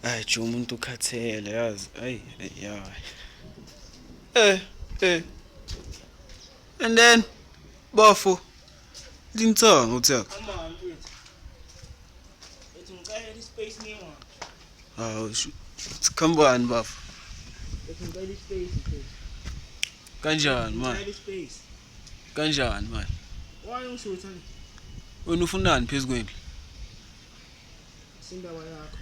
Ay jo umuntu ukhathele yazi. Ay ya. Eh eh. And then bafo lintsanga uthi Come on mfethu. Ethi ngicela ispace ngingwa. Hawu sikhambani bafo. Ethi ngicela ispace mfethu. Kanjani manje? Ngicela ispace. Kanjani manje? Why ungishutha nje? Wena ufunani phezu kwendlu? Sindaba yakho.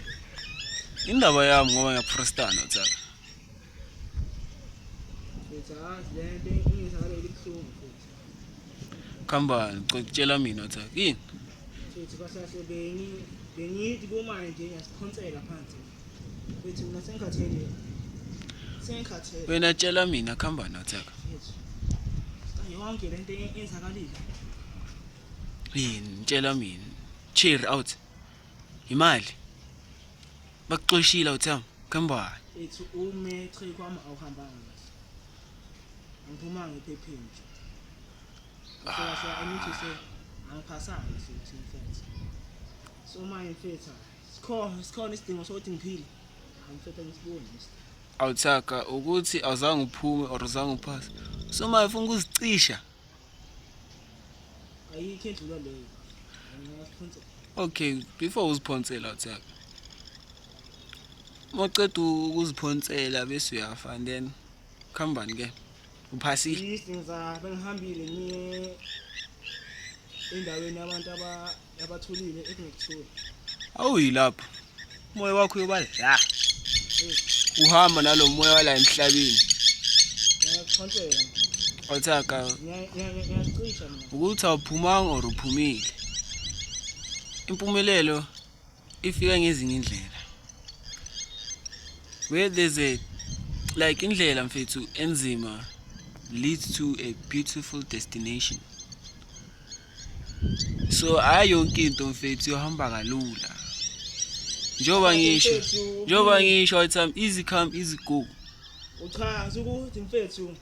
Indaba yami ngoba ngiyakufrustana uthaka. Mfethu azi le nto ingizakalele ibuhlungu mfethu. Khambani, tshela mina uthaka. Yini? Mfethu kahle kahle bengi bengithi kumanje ngiyasiphonsela phansi. Mfethu mina sengikhathele. Sengikhathele. Wena tshela mina khambani uthaka. Mfethu. Yonke le nto eyenzakalile. Yini? Tshela mina. Cheer out. Imali. Bakuxoshile uthama. Khambani. Mfethu umatric wami awuhambanga kahle. Angiphumanga ephepheni nje. Kahle kahle I need to say angiphasanga kahle kahle mfethu. So manje mfethu sikhona sikhona isidingo sokuthi ngiphile. Angifethu angisiboni isidingo. Awuthaka ukuthi awuzange uphume or uzange uphase. So manje ufuna ukuzicisha. Ayikho endlula leyo. Ngiyasiphonsela. Okay, before uziphonsela uthaka. Mawuceda ukuziphonsela bese uyafa and then khambani ke. Uphasile. Isidingo za bengihambile ngiye endaweni yabantu aba abathulile ekunekuthula. Awuyilapho. Umoya wakho uyoba la. Uhamba nalo moya wala emhlabeni. Ngiyakuphonsela. Awuthaka Ngiyazicisha mina. ukuthi awuphumanga or uphumile. Impumelelo ifika ngezinye indlela. Where there's a like indlela mfethu enzima leads to a beautiful destination. So hayi yonke into mfethu yohamba kalula. Njengoba ngisho, njengoba ngisho wathi easy come easy go. Uchaza ukuthi mfethu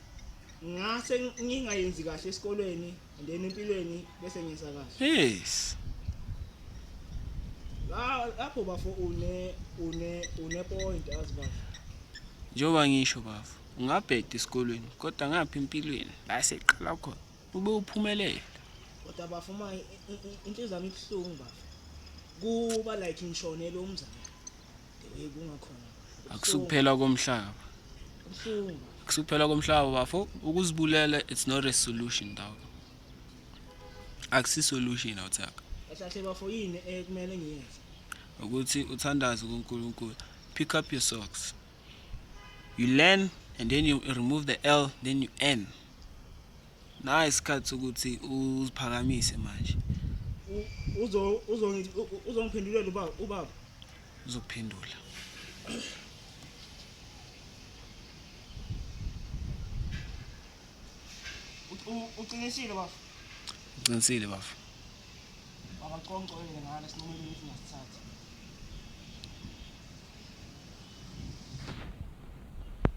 ngase ngingayenzi kahle esikolweni and then empilweni bese ngenza kahle. Yes. La lapho bafo une une une point azi bafo. Njengoba ngisho bafo, ungabheda esikolweni kodwa ngapha empilweni la seqala khona ube uphumelele. Kodwa bafo ma inhliziyo yami ibuhlungu bafo. Kuba like ngishonele umzali. The way kungakhona. Akusukuphela komhlaba. Kubuhlungu. Akusukuphela komhlaba bafo, ukuzibulela it's not a solution dawg. Akusi solution awuthaka. Kahle kahle bafo yini ekumele ngiyenze? Ukuthi uthandaze kuNkulunkulu. Pick up your socks. You learn and then you remove the L then you N. Na isikhathi sokuthi uziphakamise manje. Uzo uzongithi uzongiphendulela ubaba ubaba. Uzokuphendula. Uqinisile bafo. Uqinisile bafo. Baba qonkqoyele ngale sinqume ukuthi ngasithatha.